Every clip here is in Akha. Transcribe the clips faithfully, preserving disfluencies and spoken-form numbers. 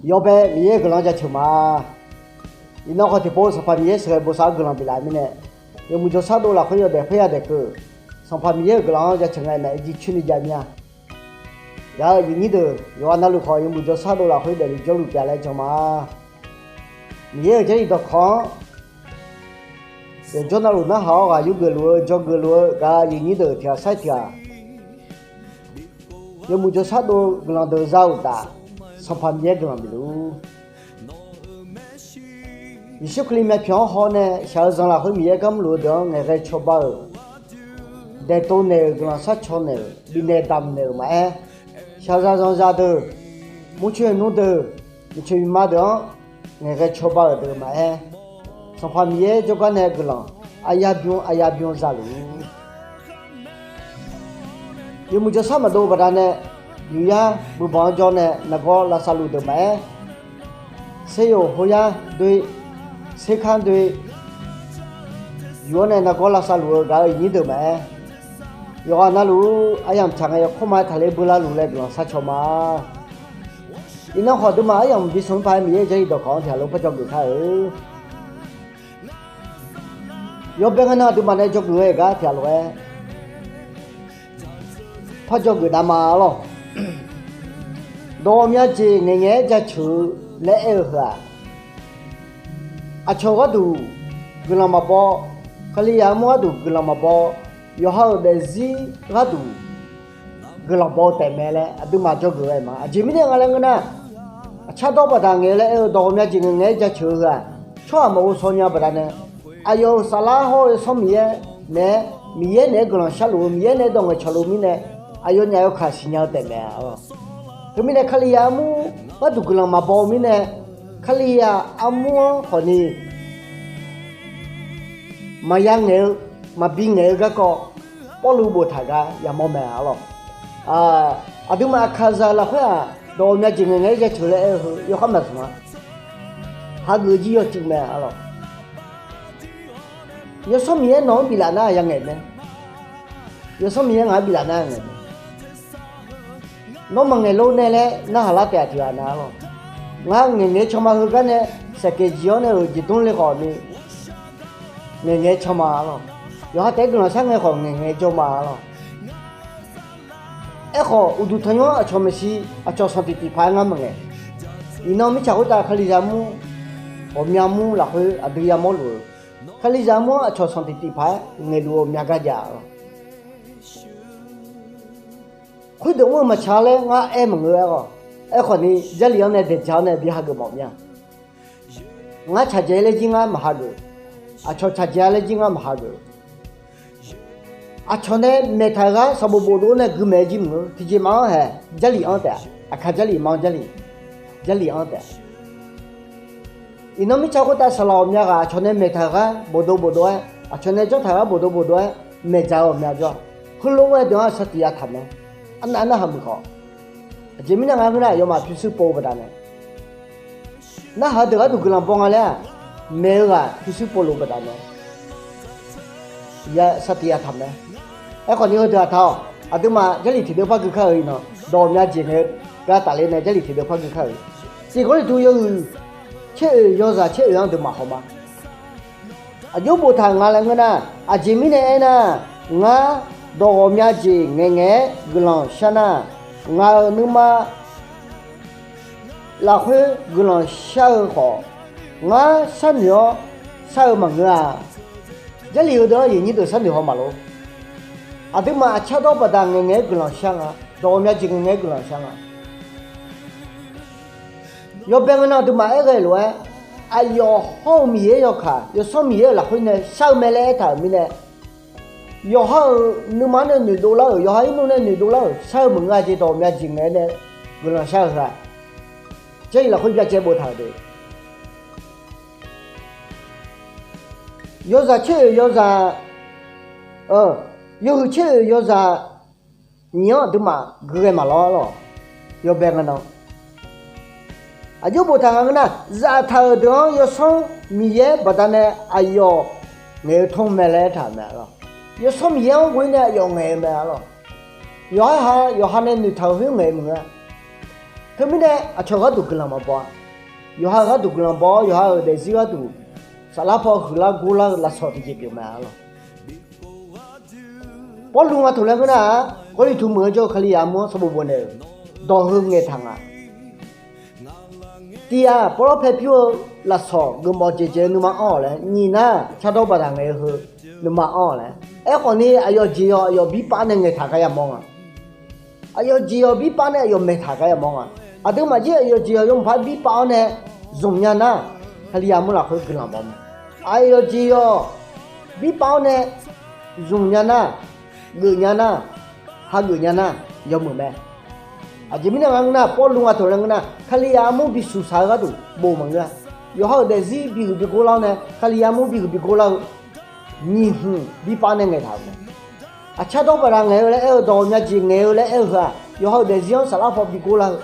Yawbae Miqyaer-euq guiqlanq-anr jaceuq ma. Iqnan khawf tiqpov Sanqpaq Miqyaer sheuqghae bosav-eu guiqlanq biflaf-euq mirnae, yawmuiq jawrshar dov lafkhoer yawdaef khoerya daef keuv, Sanqpaq Miqyaer-euq guiqlanq-anr jaceuq ngae naef-aer jircoer ni jav mir-a. Gaq-eu aqyuif nyir deuq yawqghaq navluf khawf yawmuiq jawrshar dov lafkhoer daefluf jawrluf pyeuf laer jan ma. Miqyaer-euq Jarlif dawqkawq-anr yawqjawr navluf narhaq-awr ghaq yurgeuf luf-eu jawrgeuf luf-eu gaq-eu aqyuif nyir deuq tiq ghaq sair tiq ghaq yawmuiq jawrshar dov-eu guiqlanq deuq za-euq uqtaf, Sanqpaq Miqyaer guiqlanq bifluf-ur. Yeqsur Kali myavpyawq-anr haw nae shaq-eu zanq lafkhoer Miqyaer gar mrluf-eu deuq-anr ngaeqghae cawba-euq, daeqtov naeq-euq guiqlanq sharcaw naeq-euq bifnaeq damq naeq-euq maqaer, shaqzaq zanqzaq deuq, murcoeq nmr deuq, miqcoeq miqma deuq-anr ngaeqghae cawba-euq deuq maqaer, Sanqpaq Miqyaer jawrgar nae guiqlanq aqyabymr aqyabymr zaluf-ur. Yawmuiq jawrshar maqdov-eu baqdanae, yuqyar buibanq-anr jawr nae nargawr lavsavluf deuq maqaer, seryoq hoyar doe, serkanr doe, yuf-awr nae nargawr lavsavluf-eu gaq-eu aqyuif nyir deuq maqaer, yawqghaq navluf-ur aryamq tsaq ngae yawkawr ma-aer taqler beular luf laer guiqlanq sharcaw ma. Iqnan khawf aqduimaf aryamq bishmq paq-aer Miqyaer-euq Jarlif dawqkawq-anr tiq ghaq lof par jawrgeuf kar-eu. Yawbae ngae nan aqduimaf nae jawrgeuf-eu gar tiq ghaq lof-aer par jawrgeuf dav ma lawq. Dawq ghawqmya jeq ngaeqngaeq-aer jaceuq-eu laer aer-eu heu-aq, aqcawq gharduq guiqlanq maqbaw, Kalizaq armur gharduq guiqlanq maqbaw, yawqha-euq daefzir gharduq guiqlanq baw-eu taefmae laer aqduimaf jawrgeuf-eu aer ma. Aqjeq mirnae nga laer ngeur nar, aqcar dawr baqdaq ngaeq-eu laer aer-eu dawq ghawqmya jeq ngaeqngaeq-aer jaceuq-eu heu-aq, tsawrhaq maqghov shaw nya baqdanae, aqyawf-euq saflar hawr-eu yawsanr Miqyaer naeq-aer, Miqyaer naeq-aer guiqlanq sharluf-eu, Miqyaer naeq-aer dawq ngaeqcawq luf mirnae, aqyawfnyaf yawkaq siqnya-eu taefmae-a lawq. Teumirnae Kalizaq armur gharduq guiqlanq maqbaw-eu mirnae, Kalizaq armur-anr khawfni maqya ngaeq-eu, maqbi ngaeq-eu garkawv Pawrluv boftaq gar yamawr mae-a lawq. Aqduimaf aqkaqzaq lafkhoer-aq, dawq ghawqmya jeq ngaeqngaeq-aer jaceuq laer aer-eu heu yawkhav maqzmq-a. Hageuf jir yawcuiv mae-a lawq. Yawsanr Miqyaer nawq-anr biflaf nar-aq yangaeq mae. Yawsanr Miqyaer ngaq-anr biflaf nar-aq ngaeq mae. Nawr maqngaeq lor nae laer narhaq lar taef-a tiq ghaq na-a lawq. Ngar ngaeqngaeq-aer caw ma heugar nae, saeqkeq jiq-awr nae-euq jeqdmr le khawf ni ngaeqngaeq-aer caw ma-a lawq. Yawqha taef-aer guiqlanq shar ngae khawf ngaeqngaeq-aer jawr ma-a lawq. Aerkhawf uqduq tanqnymr-anr aqcawq maeqshi, aqcawq sanqtiq tiqpaq-aer ngar maqngaeq. Iqnan mirtsaq khoertav Kalizaq mur, ghawqmya mur lafkhoer aqdui yamawr luf-eu, Kalizaq mur-anr aqcawq sanqtiq tiqpaq-aer ngaeqluf-eu ghawqmya gar jav-a lawq. Khoerdeuq mr-eu maqtsaq laer ngar aer maqngeur-aer khawf, aerkhawf ni Jarlif-anr nae daeqdzaq-awr nae bi hageuf mawf mir-a. Ngar tsaqdzaeq laer jir ngar maqhageuf. Aqcawq tsaqdzaeq laer jir ngar maqhageuf. Aqcawq nae maeqtaq-eu gar sanqbof bofdov-awr nae gui maeq-eu jir maqngeur. Tiqjeq maf-anr haeq Jarlif-anr taef-a. Aqkaq Jarlif ma-anr Jarlif, Jarlif-anr taef-a. Iqnan mirtsaq khoertav saqlaq ghawqmya ghaq aqcawq nae maeqtaq-eu gar bofdov bofdov-aer, aqcawq nae janrtaq-eu gar bofdov bofdov-aer maeqdzaq-eu ghawqmya jawr-a. Heulof-aer deuq-anr saqtiq ya taq mae. Arnav narhaq muiq khawf, aqjeq mirnae ngar ngeur nar aqyawfmaf pyurshuir pov-eu baqdanae, narhaq-eu deuq gharduq guiqlanq baw nga laer-aq, maeq-eu ghaq pyurshuir pov lof-eu baqdanae ya saqtiq ya taq mae. Aerkhawf ni heudeuq-aq taq-awq. Aqduimaf Jarlif tiqdeuv par gui kar-euq iqnan dawq ghawqmya jeq ngae-eu gar tafler nae Jarlif tiqdeuv par gui kar-euq. Tiq Gawrliqtu yawhuiq tser oeq yawzaq tser oeq-anr deuq maqhaw ma. Aqjox boftaq nga laer ngeur nar, aqjeq mirnae aernar, ngar dawq ghawqmya jeq ngaeqngaeq-aer guiqlanq shar nar, ngaq-euq nuima lafkhoer guiqlanq shar-eu khawf, ngar sharnoeq-awr shar-eu maqngeur-a. Jarlif heudeuq-anr aqyuif nyir deuq sharnoeq haw maqlor. Aqduimaf aqcar dawr baqdaq ngaeqngaeq-aer guiqlanq shar nga, dawq ghawqmya jeq ngaeqngaeq-aer guiqlanq shar nga. Yawbae ngae nan aqduimaf aer ghae lof-aer, aqyawf hawr-eu Miqyaer yawkaq, yawsanr Miqyaer-euq lafkhoer nae shar-eu mae laer aertaq-euq mirnae, yawqha-euq nuima-anr nae noeqdov lar-euq, yawqha irnmr nae noeqdov lar-euq shar-eu maqngeur-a jeq dawq ghawqmya jeq ngaeq-aer nae guiqlanq shar-eu heu-aq, Jarlif lafkhoer byacaev boftaq-euq de. Yawzaq tser oeq yawzaq, yawhuiq tser oeq yawzaq nyiq-anr aqduimaf gui ghae maqlawr lawq. Yawbae ngae nan aqjox boftaq nga ngeur nar, zaftaq-euq deuq-anr yawsanr Miqyaer baqdanae aqyawf ngaeq-eu tmr mae laer aertaq-euq mae-a lawq. Yawsanr Miqyaer-anr ghoe nae aqyawf ngaeq-eu mae-a lawq. Yawqha ha yawqha nae noeqtaq-euq khoer ngaeq-eu maqngeur-a. Teumirnae aqcawq gharduq guiqlanq maqbaw-a. Yawqha-euq gharduq guiqlanq baw-awr, yawqha-euq daefzir gharduq saflar paw huiqlar gorlar-eu lafsawq tiqjeq pyeuf mae, arlawq. Pawrluv nga toeqlaer ngeur nar-aq, Gawrliqtu meuq-anr jawr-eu Kalizaq armur-anr sanqbof bofnaeq-euq dawq heu ngaeqtaq nga. Tiq ghaq pawrlawr pae pyur-eu lafsawq geufmawf jeq jeq-eu nuima anr-awq laer, nyiq nar cardawr baqdaq ngaeq-eu heu nuima anr-awq laer. Aerkhawf ni aqyawf jeq yawq aqyawf birpav nae ngaeqtaq gar yamawr nga. Aqyawf jeq yawq birpav nae aqyawf maeqtaq gar yamawr nga. Aqduimaf jir aqyawf jeq yawq yawmuiq par birpav-awr nae zmq nya nar, Kalizaq armur lafkhoer guiqlanq baw mae. Aqyawf jeq yawq birpav-awr nae zmq nya nar, geuf nya nar, hageuf nya nar, yawmuiq mae. Aqjeq mirnae nga ngeur nar, Pawrluv nga toeqlaer ngeur nar, Kalizaq armur bisuq saq-eu gharduq bof maqngeur-a. Yawqha-euq daefzir bihuiq bigor lar-awr nae, Kalizaq armur bihuiq bigor lar-eu nyiq hmq birpav nae ngaeqtaq-euq mae. Aqcardawr baqdaq ngaeq-eu laer aer-eu, dawq ghawqmya jeq ngaeq-eu laer aer-eu heu-aq, yawqha-euq daefzir-anr saflar paw bigor lar-eu,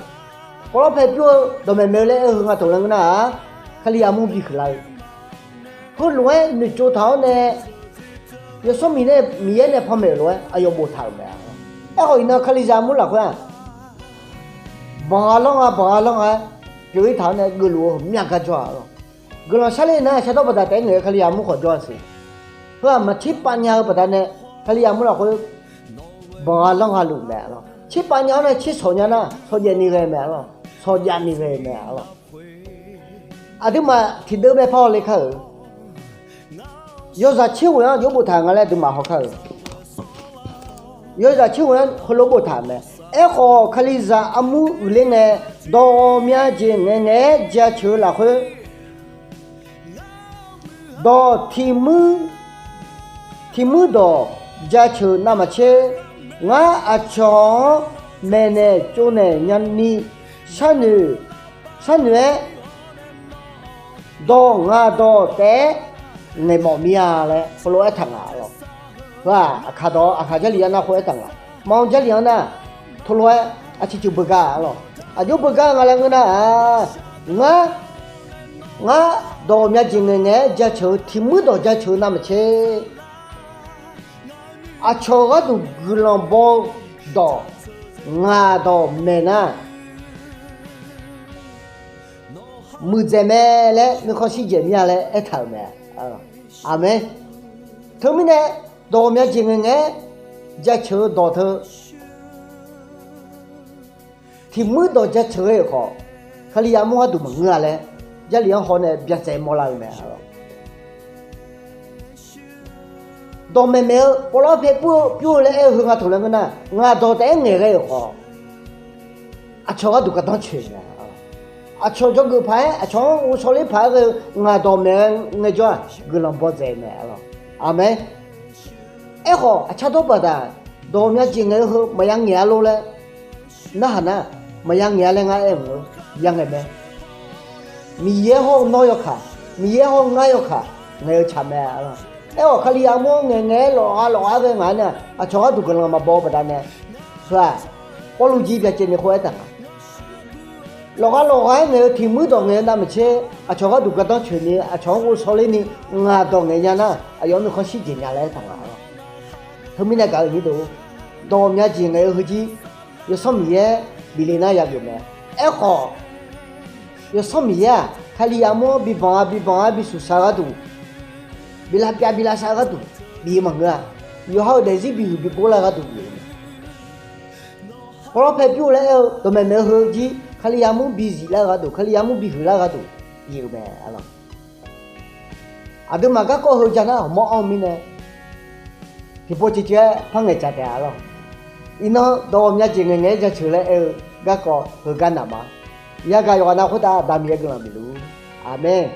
pawrlawr pae pyur-eu dawqmaeq maeq-eu laer aer-eu heu nga toeqlaer ngeur nar-aq, Kalizaq armur bihuiq lar-eu heulof-aer noeqtsov taq-awr nae, yawsanr Miqyaer nae, Miqyaer nae panmaeq-euq lof-aer aqyawf boftaq-euq mae. Aerkhawf iqnan Kalizaq armur lafkhoer-aq, banq gha lanr gha banq gha lanr gha-aer pyeuf-ir taq-awr nae geufluf-eu ghawqmya gar jawr-a, arlawq. Guiqlanq sharler nar, aqcardawr baqdaq taef-aer ngaeq-eu Kalizaq armur khawf jawr-a siq. Heu-aq maqtserpav nya-eu baqdanae, Kalizaq armur lafkhoer banq gha lanr gha luf mae, arlawq. Tserpav nya-awr nae tser shawq nya nar, shawqjaev ni ghae mae, arlawq. Shawqjaev ni ghae mae, arlawq. Aqduimaf tiqdeuv bae par hawle kar-euq. Yawzaq tser ghoeq-anr jawr boftaq nga laer aqduimaf haw kar-euq. Yawzaq tser ghoeq-anr heulof boftaq-euq mae. Aerkhawf, Kalizaq armur uiqler ngae, dawq ghawqmya jeq ngaeqngaeq-aer jaceuq-eu lafkhoer, dawq tiq muir, tiq muir dawq jaceuq navmaqtser, ngar aqcawq-anr maeqnaeq tsovnaeq nyani sharnoeq, sharnoeq-aer, dawq ngaq dawq taef-aer ngaeqmawf mir-a laer heulof-aer taq nga, arlawq. Heu-aq aqkaq dawq-awr aqkaq Jarlif arnav khof-aer taq nga. Maqanr Jarlif-anr nar, teulof-aer aqciqcuf beugar, arlawq. Aqjox beugar nga laer ngeur nar-aq, ngar, ngar dawq ghawqmya jeq ngaeqngaeq-aer jaceuq-eu tiq muir dawq jaceuq-eu navmaqtser, aqcawq gharduq guiqlanq baw-eu dawq ngaq dawq maeq nar, muiqdzaeq mae laer nuikhanr shirjaeq mir-a laer aertaq-euq mae. Aqmeq. Teumirnae, dawq ghawqmya jeq ngaeqngaeq-aer jaceuq-eu dawq teu tiq muir dawq jaceuq ghae-euq khawf, Kalizaq armur gharduq maqngeur-a laer, Jarlif-anr haw nae byacaev mawrlar-eu mae, arlawq. Dawqmaeq maeq-eu pawqlawr pae pyur-eu pyur-eu laer aer-eu heu nga taq laer ngeur nar, ngaq dawq taef-aer ngaeq ghae-euq khawf, aqcawq gharduq gardanr coeq mae, arlawq. Aqcawq dzawgeuf paq-aer, aqcawq-anr ghovshaw ler paq-aer ghae-eu ngaq dawq maeq ngaejawr-aq, guiqlanq baw dzaeq mae, arlawq. Aqmeq. Aerkhawf, aqcardawr baqdaq dawq ghawqmya jeq ngaeq-eu heu maqya ngaeq-a lor laer narhaq nar, maqya ngaeq-a laer ngar aer-euq-eu, ya ngaeq mae. Miqyaer hawr-eu nawr yawkaq, Miqyaer hawr-eu ngar yawkaq ngaeq-eu tsaq mae, arlawq. Aerkhawf, Kalizaq armur-anr ngaeqngaeq-aer lawfgha lawfgha ghae ngaq-anr nar, aqcawq gharduq guiqlanq maqbaw-eu baqdanae, heu-aq, Pawrluv jir byacaevni khof aertaq nga. Lawfgha lawfgha-aer ngaeq-eu tiq muir dawq ngaeq-eu navmaqtser, aqcawq gharduq gardanr coeqni aqcawq-anr ghovshaw lerni ngaq dawq ngaeq nya nar, aqyawf-anr nuikhanr shirjaeq nya laer aertaq nga, arlawq. Teumirnae gaq-euq nyir deuq, dawq ghawqmya jeq ngaeq-eu heujir, Yawsanr Miqyaer bif le nar yageuf mae. Aerkhawf, Yawsanr Miqyaer-aq, Kalizaq armur-anr bibanq-a bibanq-a bisuq saq-eu gharduq, bi lavpyav bi lavsav-eu gharduq bif-eu maqngeur-a. Yawqha-euq daefzir bihuiq bigor lar-eu gharduq bif-eu mae. Pawqlawr pae pyur-eu laer aer-eu dawqmaeq maeq-eu heu jir, Kalizaq armur bizif lar-eu gharduq, Kalizaq armur bihuiq lar-eu gharduq bif-eu mae, arlawq. Aqduimaf garkawv heu ja nar, hawmawr anr-eu mirnae, tiqpov tiqcoer-aer par ngaeqcaq taef-a, arlawq. Iqnan dawq ghawqmya jeq ngaeqngaeq-aer jaceuq laer aer-eu garkawv heugar naq ma. Yagaq yawqghaq nav khoertav Aqda Miqyaer guiqlanq bifluf-ur. Aqmeq.